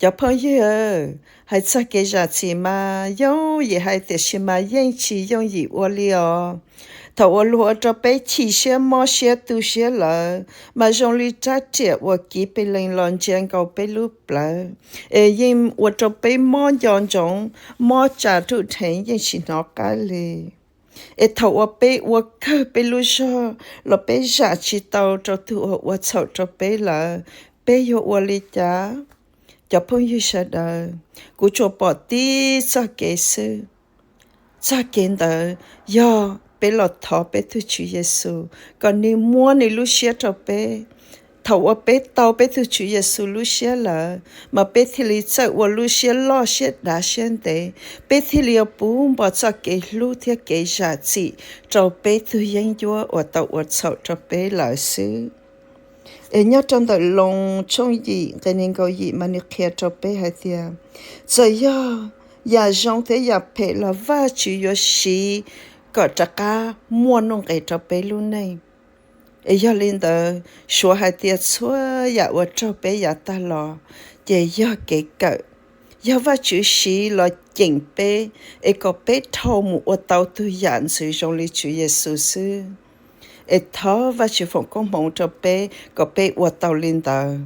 Cov phooj ywg, hais txog kev zam txim mas yooj yim hais, tiam sis mas yeej tsis yooj yim ua li os. Thaum uas luag ua rau peb chim siab, mob siab, tu siab lawm, mas zoo li rab riam uas kiv pes lees los ntsia nkaus peb lub plawv, es yeej ua rau peb mob nco ntsoov, mob tsa ruj rheev, yeej tsis hnov qab li. Es thaum uas peb ua kawg peb lub zog los peb zam tsis tau rau tus uas ua txhaum rau peb lawm, peb yuav ua li cas? Cov phooj ywg sawv daws, kuv tsuas pom tib txoj kev xwb. Txoj kev ntawd yog peb los thov peb tus Tswv Yexus kom nws muab nws lub siab rau peb. Thaum uas peb tau peb tus Tswv Yexus lub siab lawm, mas peb thiaj li txawj ua lub siab loj, siab dav, siab ntev. Peb thiaj li yuav puv npo txoj kev hlub thiab kev zam txim rau peb tug yeeb ncuab uas tau ua txhaum rau peb lawm xwb. Es nyob rau ntawm Loos tshooj yim nqe nees nkaum yim mas nws qhia rau peb hais tias, txawm yog yam zoo thiab yam phem los Vajtswv yuav siv kom rov qab muaj nuj nqis rau peb lub neej. Es yog li ntawd, suav hais tias txhua yam uas raug peb yav tag los ces yog kev kawm, yog Vajtswv siv los ceem peb, es kom peb dhau mus ua tau tus yam ntxwv zoo li Tswv Yexus xwb. Es thov Vajtswv foom koob hmoov rau peb kom peb ua tau li ntawd.